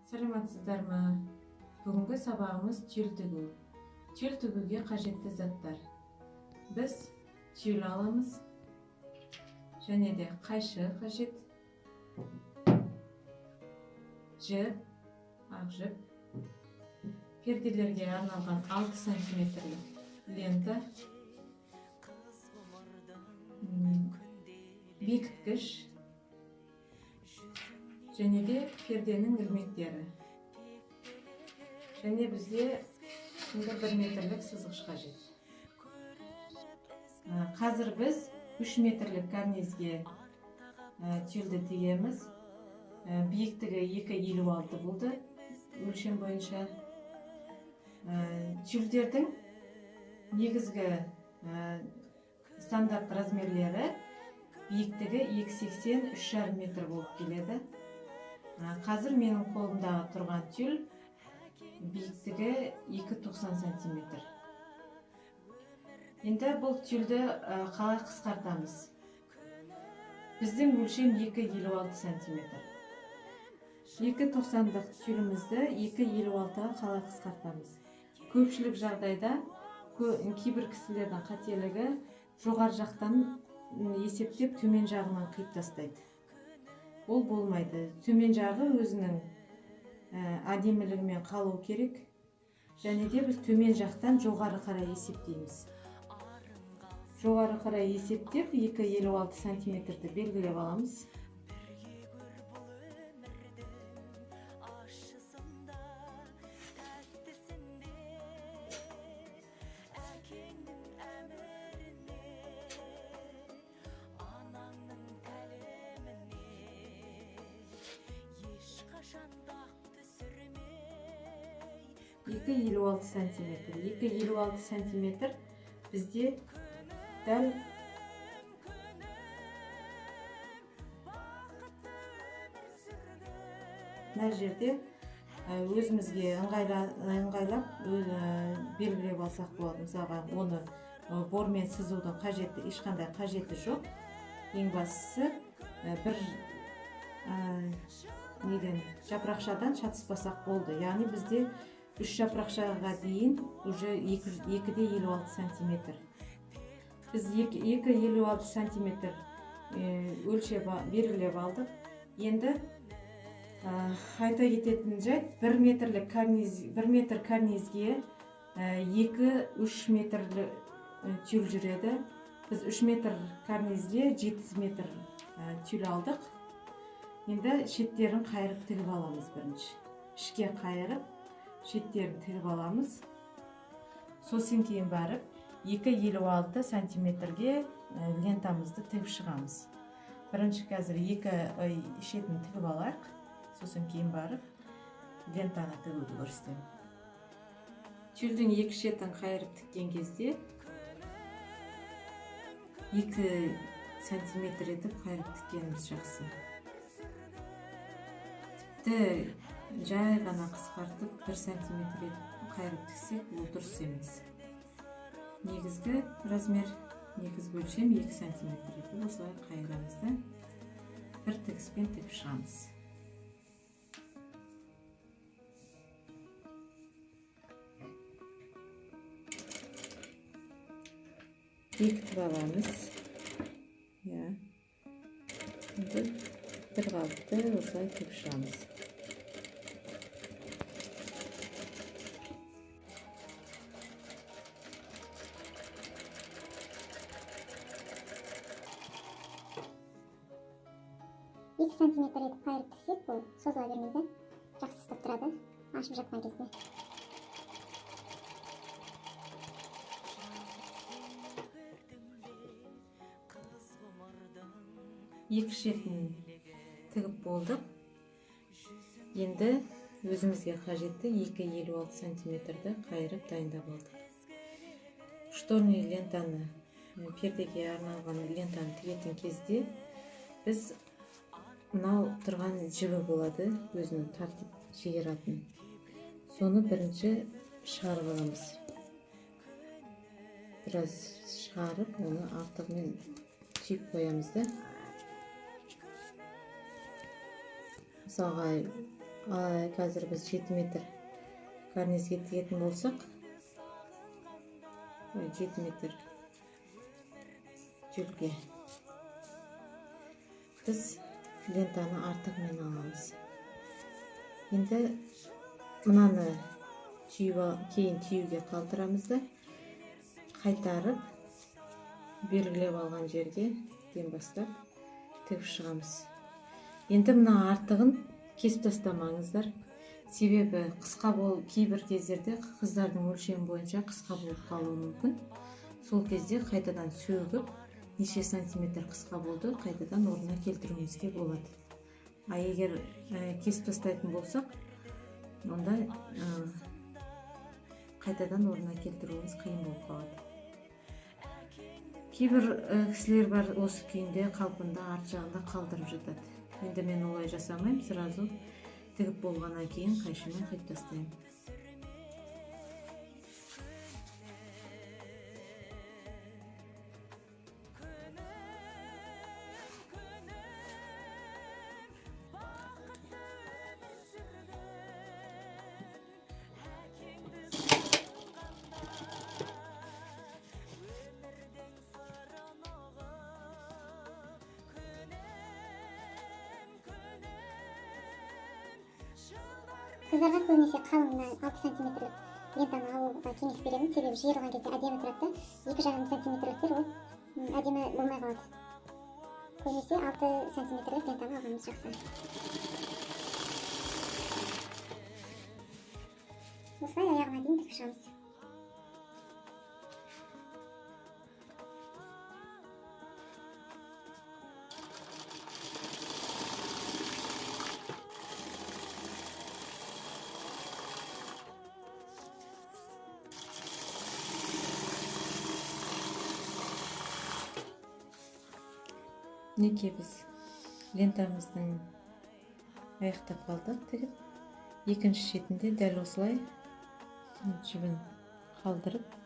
Саламатсыздар ма? Бүгінгі сабағымыз түйіл тігу. Түйіл тігуге қажетті заттар. Біз түйіл аламыз, және де қайшы қажет, жіп, ақ жіп, перделерге арналған 6 сантиметрлік лента, бекіткіш және де перденің ілмектері. Және бізге сонда 1 метрлік сызғыш қажет. Қазір біз 3 метрлік карнизге түйілді тігеміз. Биіктігі 2,56 болды өлшем бойынша. Түйілдердің негізгі стандарт размерлері биіктігі 2,80, 3,5 метр болып келеді. Қазір менің қолымдағы тұрған түйіл биіктігі 2,90 сантиметр. Енді бұл түйілді қалай қысқартамыз? Біздің өлшем 2,56 сантиметр. 2,90-дық түйілімізді 2,56-ға қалай қысқартамыз? Көпшілік жағдайда кейбір кісілердің қателігі жоғары жақтан есептеп төмен жағынан қиып тастайды. Ол болмайды. Төмен жағы өзінің әдемілігімен қалу керек. Және де біз төмен жақтан жоғары қарай есептейміз. Жоғары қарай есептеп 2,56 сантиметрді белгілеп аламыз. 2,56 сантиметр. 2,56 сантиметр бізде дәл мына жерде өзімізге ыңғайлап белгілеп алсақ болады. Мысалға, оны бормен сызудың ешқандай қажеті жоқ. Ең бастысы, бір неден, жапырақшадан шатыспасақ болды. Яғни бізде 3 жапырақшаға дейін уже 2,56 сантиметр. Біз 2,56 сантиметр өлшеп белгілеп алдық. Енді айта кететін жайт, 1 метрлік карниз, 1 метр карнизге 2-3 метрлі тюль жүреді. Біз 3 метр карнизге 7 метр тюль алдық. Енді шеттерін қайырып тігіп аламыз бірінші. Ішке қайырып, шеттерін тігіп аламыз. Сосын кейін барып 2,56 сантиметрге лентамызды тігіп шығамыз. Бірінші қазір екі шетін тігіп алайық. Сосын кейін барып лентаны тігуді көрсетемін. Тюльдің екі шетін қайырып тіккен кезде 2 сантиметр етіп қайырып тіккеніміз жақсы. Тіпті жай ғана қысқартып 1 сантиметр етіп қайырып тіксек, ол дұрыс емес. Негізгі размер, негізгі өлшем 2 сантиметр етіп осылай қайырамыз да бір тігіспен тігіп шығамыз. Бекітіп аламыз. Иә. Енді бір қалыпты осылай тігіп шығамыз. 2 сантиметр етіп қайырып тіксек, бұл созыла бермейді, жақсы ұстап тұрады ашып жапқан кезде. Екі шетін тігіп болдық. Енді өзімізге қажетті 2,56 сантиметрді қайырып дайындап алдық. Шторный лентаны, пердеге арналған лентаны тігетін кезде біз мынау тұрған жібі болады, өзінің тартып жиыратын. Соны бірінші шығарып аламыз. Біраз шығарып, оны артығымен түйіп қоямыз да. Мысалға, Қазір біз 7 метр карнизге тігетін болсақ, 7 метр тюльге біз лентаны артығымен аламыз. Енді мынаны кейін түюге қалдырамыз да, қайтарып белгілеп алған жерге ден бастап тігіп шығамыз. Енді мына артығын кесіп тастамаңыздар, себебі қысқа бол, кейбір кездерде қыздардың өлшемі бойынша қысқа болып қалуы мүмкін. Сол кезде қайтадан сөгіп, неше сантиметр қысқа болды, қайтадан орнына келтіруімізге болады. А егер кесіп тастайтын болсақ, онда қайтадан орнына келтіруіміз қиын болып қалады. Кейбір кісілер бар, осы күйінде қалпында арт жағында қалдырып жатады. Енді мен олай жасамаймын, сразу тігіп болғаннан кейін қайшымен қиып тастаймын. Қыздарға көбінесе қалың мына 6 сантиметрлік лентаны алуға кеңес беремін, себебі жиырылған кезде әдемі тұрады да, 2,5 сантиметрліктер ол әдемі болмай қалады. Көбінесе 6 сантиметрлік лентаны алғанымыз жақсы. Осылай аяғына дейін тігіп шығамыз. Мінекей біз лентамыздың аяқтап қалдық тігіп. Екінші шетінде дәл осылай жібін қалдырып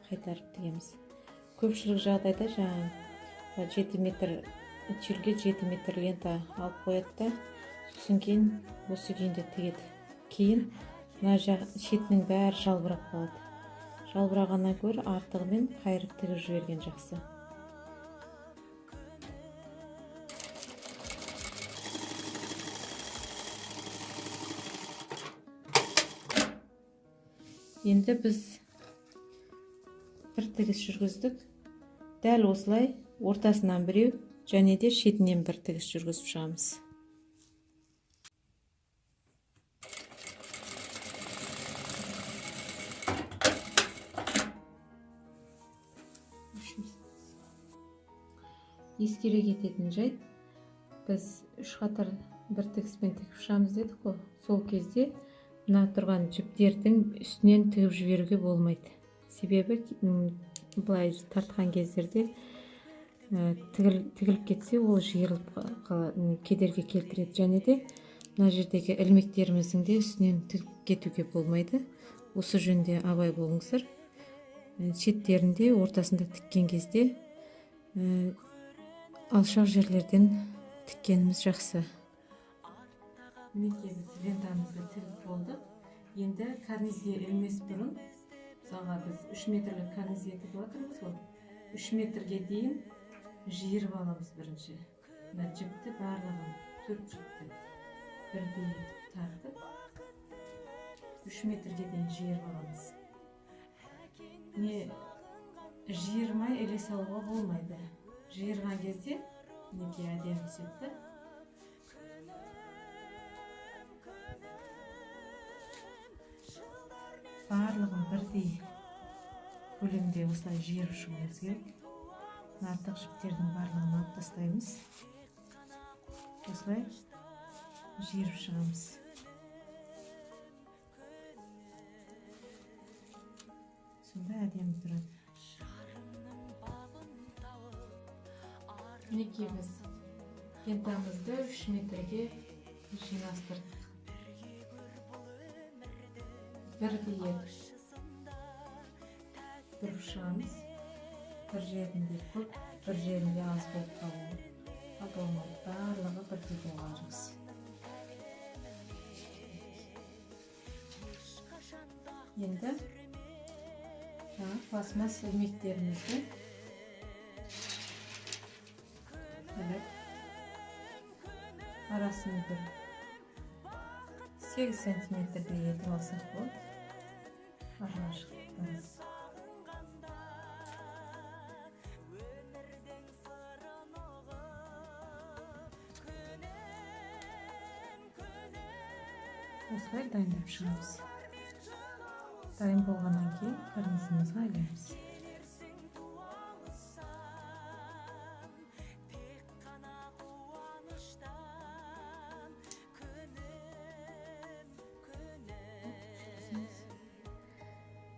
қайтарып тігеміз. Көпшілік жағдайда жаңа 7 метр тюльге 7 метр лента алып қояды да, сосын кейін осы күйінде тігеді. Кейін мына шетінің бәрі жалбырап қалады. Жалбырағаннан гөрі артығымен қайырып тігіп жіберген жақсы. Енді біз бір тігіс жүргіздік. Дәл осылай ортасынан біреу және де шетінен бір тігіс жүргізіп шығамыз. Ескере кететін жайт, біз 3 қатар бір тігіспен тігіп шығамыз дедік қой. Сол кезде мына тұрған жіптердің үстінен тігіп жіберуге болмайды. Себебі, былай тартқан кездерде, тігіліп кетсе, ол жиырылып кедергі келтіреді. Және де мына жердегі ілмектеріміздің де үстінен тігіп кетуге болмайды. Осы жөнінде абай болыңыздар. Шеттерінде, ортасында тіккен кезде, алшақ жерлерден тіккеніміз жақсы. Мінекей біз лентамызды тігіп болдық. Енді карнизге ілмес бұрын, мысалға біз 3 метрлік карнизге тігіп жатырмыз ғой, 3 метрге дейін жиырып аламыз бірінші. Мына жіпті барлығын, 4 жіпті бірдей етіп тартып, 3 метрге дейін жиырып аламыз. Не жиырмай іле салуға болмайды. Жиырған кезде мінекей әдемі түседі. Барлығын бірдей көлемде осылай жиырып шығуымыз керек. Артық жіптердің барлығын алып тастаймыз. Осылай жиырып шығамыз. Сонда әдемі тұрады. Мінекей біз лентамызды 3 метрге жинастырдық. Бірдей етіп бұрып шығамыз. Бір жерінде көп, бір жерінде аз болып қалуы болмайды. Барлығы бірдей болған жақсы. Енді жаңа пластмасс ілмектерімізді іліп, арасын бір 8 сантиметрдей етіп алсақ болады аралашықтан. Осылай дайындап шығамыз. Дайын болғаннан кейін карнизімізге ілеміз.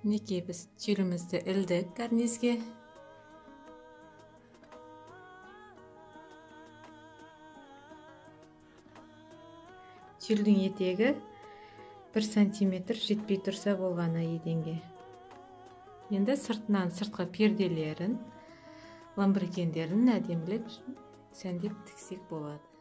Мінекей, біз тюлімізді ілдік карнизге. Тюльдің етегі 1 сантиметр жетпей тұрса болғаны еденге. Енді сыртынан сыртқы перделерін, ламбрекендерін әдемілеп, сәндеп тіксек болады.